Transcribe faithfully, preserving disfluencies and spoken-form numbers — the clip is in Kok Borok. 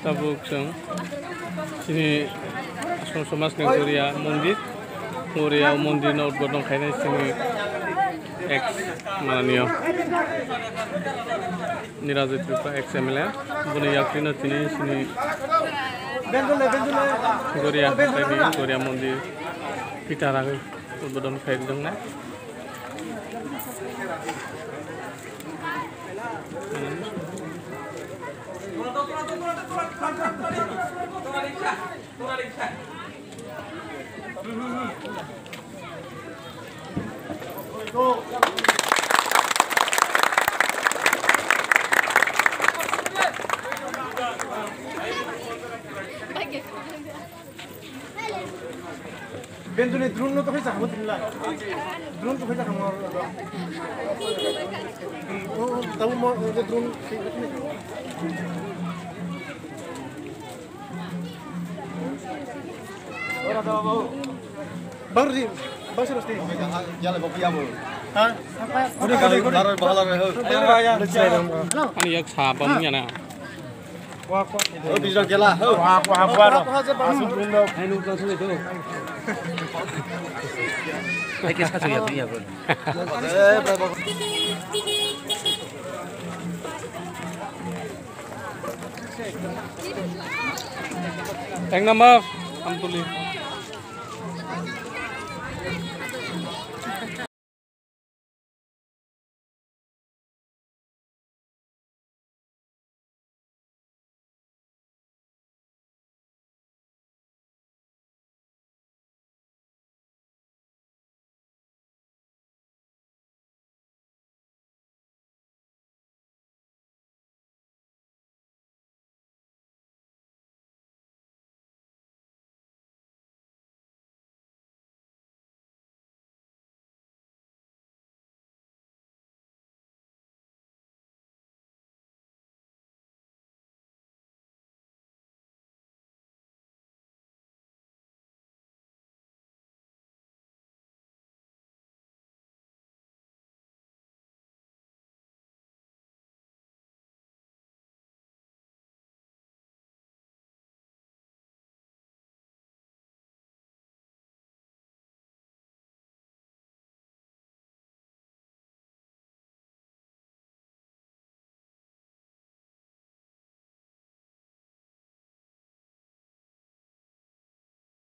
Tabuk chwng chini Asom Somaj ni Goria Mondir, Goria Mondir no udbodon khainai chini ex mananiyo Nirajit Tripura ex M L A, boni yakri no tini chini Goria, Goria Mondir pita ragwi udbodon khai rijak nai. Benduni drone no to khaisa hamo tinla. Drone to khaisa hamo. O, o, tabu mo, o, drone. Ora da, babu. Baru di, baru sih pasti. Jale babu ya, bu. Ha? Udah, udah, udah. Baru bahala, bu. Ayo, ayo. Ani yak sapa punya na. Ho, bijrok gela, ho. Wah, wah, wah. Hai, kesa tu ya, tu ya, bro. Ek number, Amtuli.